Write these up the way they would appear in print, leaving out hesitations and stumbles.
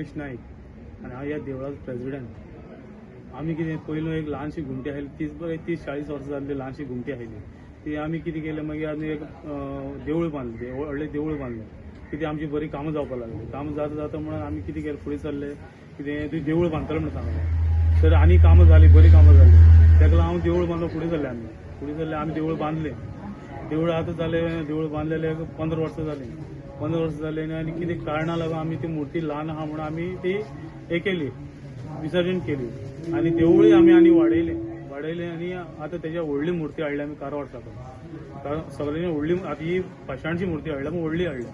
रमेश नाईक आनी हांव ह्या देवळाचो प्रेजिडेंट. आमी कितें पयलू एक ल्हानशी घुमटी आयली, 30-40 वर्सां जाल्ली ल्हानशी घुमटी आयली. ती आमी कितें केलें मागीर आमी एक देवूळ बांदलें, व्हडलें देवूळ बांदलें. कितें आमची बरी कामां जावपाक लागली. कामां जाता जाता म्हणून आमी कितें केलें, फुडें सरले कितें तुवें देवूळ बांदतलें म्हणून सांगलें. तर आनी कामां जालीं, बरीं कामां जालीं. ताका लागून हांव देवूळ बांदलो, फुडें सरले आमी, फुडें सरले आमी देवूळ बांदलें. देवूळ आतां जालें, देवूळ बांदलेलें 15 वर्सां जालीं. 15 वर्सां जालीं आनी कितें कारणां लागून आमी ती मुर्ती ल्हान आहा म्हणून आमी ती हें केली, विसर्जन केली आनी देवूळय आमी आनी वाडयलें वाडयलें आनी आतां तेज्या व्हडली मुर्ती हाडली आमी कारवार साकून. सगळ्यांनी व्हडली, आतां ही पाशाणची मुर्ती हाडल्या पूण व्हडली हाडल्या.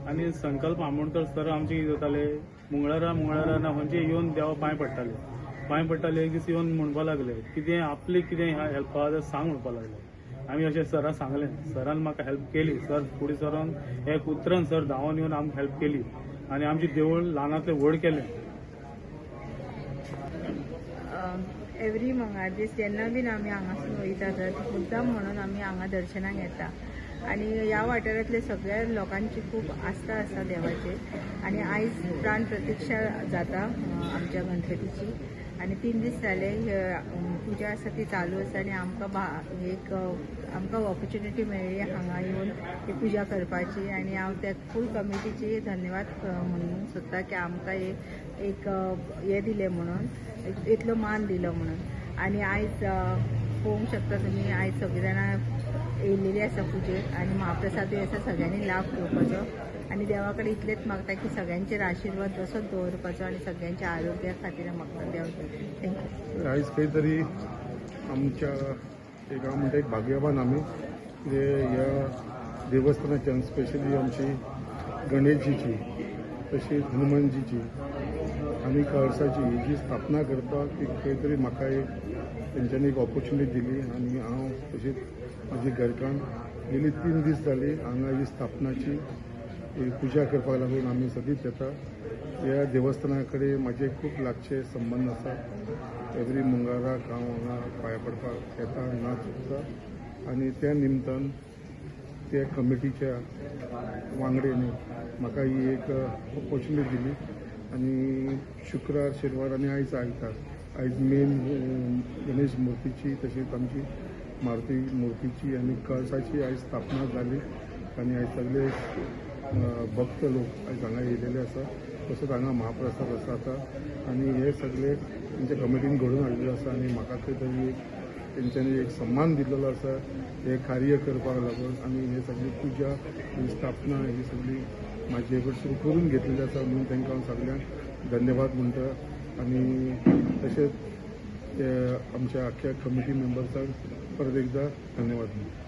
आनी संकल्प आमोणकर सर आमचे कितें जाताले, मंगळारा मंगळारा ना खंयचे येवन देवा पांय पडटाले, पांय पडटाले. एक दीस येवन म्हणपाक लागले कितें आपले कितें हेल्प आहा जाल्यार सांग म्हणपाक लागले. आमी अशें सरा सांगलें, सरान म्हाका हेल्प केली. सर फुडें सरोन एक उतरान सर धांवन येवन आमकां हेल्प केली आनी आमचें देवूळ ल्हानांतलें व्हड केलें. एवरी मंगळार दीस जेन्ना बीन आमी हांगासून वयता तर मुद्दाम म्हणून आमी हांगा दर्शनाक येता आनी ह्या वाठारांतले सगळ्या लोकांची खूब आस्था आसा देवाचेर. आनी आयज प्राण प्रतिक्षा जाता आमच्या गणपतीची आनी 3 दीस जाले पुजा आसा ती चालू आसा. आनी आमकां एक आमकां ऑपॉर्च्युनिटी मेळ्ळी हांगा येवन ही पुजा करपाची. आनी हांव त्या फूल कमिटीची धन्यवाद म्हणूंक सोदता की आमकां एक हें दिलें म्हणून, इतलो मान दिलो म्हणून. आनी आयज पळोवंक शकता तुमी, आयज सगळीं जाणां येयलेली आसा पुजेक आनी महाप्रसादूय आसा, सगळ्यांनी लाभ घेवपाचो. आनी देवा कडेन इतलेंच मागता की सगळ्यांचेर आशिर्वाद तसोच दवरपाचो आनी सगळ्यांच्या आरोग्या खातीर मागता देव. Thank you. आयज खंय तरी आमच्या एक हांव म्हणटा एक भाग्यवान आमी कितें ह्या देवस्थानाच्यान, स्पेशली आमची गणेशजीची तशीच हनुमानजीची आनी कळसाची ही जी स्थापना करपाक एक खंय तरी म्हाका एक तेंच्यांनी एक ऑपॉर्च्युनिटी दिली. आनी हांव तशीच म्हाजी घरकान्न गेली 3 दीस जाली हांगा ही स्थापनाची पुजा करपाक लागून आमी सदींच येता. ह्या देवस्थाना कडेन म्हाजे खूब लागचे संबंद आसा. एवरी मंगळाराक हांव हांगा पांया पडपाक येता, ना चुकता. आनी त्या निमतान त्या कमिटीच्या वांगड्यांनी म्हाका ही एक ऑपॉर्च्युनिटी दिली. आनी शुक्रार, शेनवार आनी आयज आयतार, आयज मेन गणेश मुर्तीची तशीच आमची मारुती मुर्तीची आनी कळसाची आयज स्थापना जाली. आनी आयज सगळे भक्त लोक आयज हांगा येयलेले आसा. तसोच हांगा महाप्रसाद आसा आतां. आनी हे सगळे तेंच्या कमिटीन घडोवन हाडलेले आसा. आनी म्हाका खंय तरी एक तेंच्यांनी एक सम्मान दिल्लो आसा हे कार्य करपाक लागून. आनी हे सगळी पुजा, ही स्थापना ही सगळी म्हाजे कडसून करून घेतलेली आसा म्हणून तांकां हांव सगळ्यांक धन्यवाद म्हणटा. आनी तशेंच आमच्या आख्ख्या कमिटी मेंबर्सांक परत एकदा धन्यवाद म्हणटा.